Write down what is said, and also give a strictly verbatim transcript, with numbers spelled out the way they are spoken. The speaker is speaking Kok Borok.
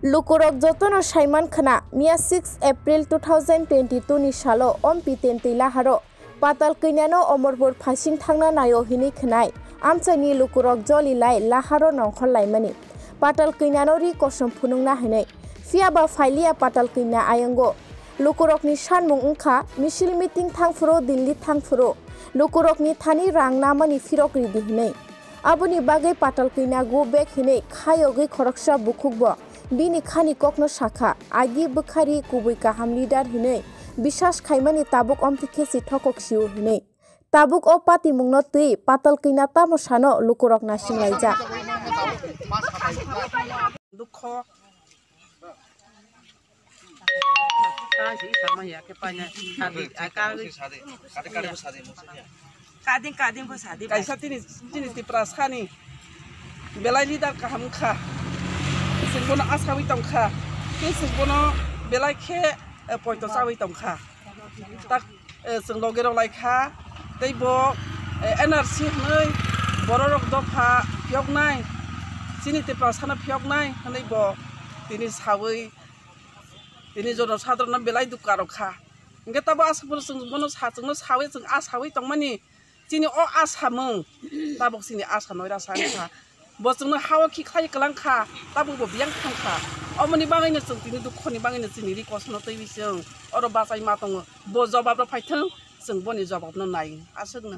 Lukurok jotono saiman khna, miya six April two thousand twenty-two ni salo Ompi Tentwi laharo Patal Kwinyano Omorpur phasing thangna naio hinwi khwnai. Amchaini lukurok joli lai laharo nongkhor laimani. Patal Kwinyano ri kosom phunukna hinwi. Phiyaba phailiya Patal Kwinya ayango. Lukurokni sanmung wngkha, misil meeting thangphuru, Delhi thangphuru. Lukurokni thani rang namani phirok ridi hinwi. Aboni bagwi Patal Kwinya go back hinwi khayogwi khoroksa bukhukbo bini khani kokno sakha, agi bwkhari kubui kaham leader hinwi bisas khaimani tabuk omtwi khe si thokok sio hinwi. Tabuk o patimungno twi Patal Kwinya tamo sano lukurok nasinglai jak. Dukho. Kading, kading bo sadi. Kaisa tini, tini Tiprasani belai leader kaham wngkha. Chwng bono asawi tongkha. Tei chwng bono belai khe, eh, poito chawi tongkha. Tak, eh, chwng loge rok lai kha. Tei bo, eh, N R C hwnwi bororok dopha phiyoknai. Chini Tiprasano phiyoknai hwnwi bo tini sawi tini jono sadrono belai dukha rok kha. Hingke tabo asa phuru chwng bono sa, chwngno sawi chwng asawi tongmani. Chini o asamung tabok chini asa noira sa wngkha. Bo chwngno hao khiklai kwlang kha, tabok bo biyang thang kha. Omoni bagwino chwng tini dukhoni bagwino chini ri kosono twiwi chwng oro bachai ma tongo. Bo jobab rok phaithwng, chwng boni jobab no nai aswkno.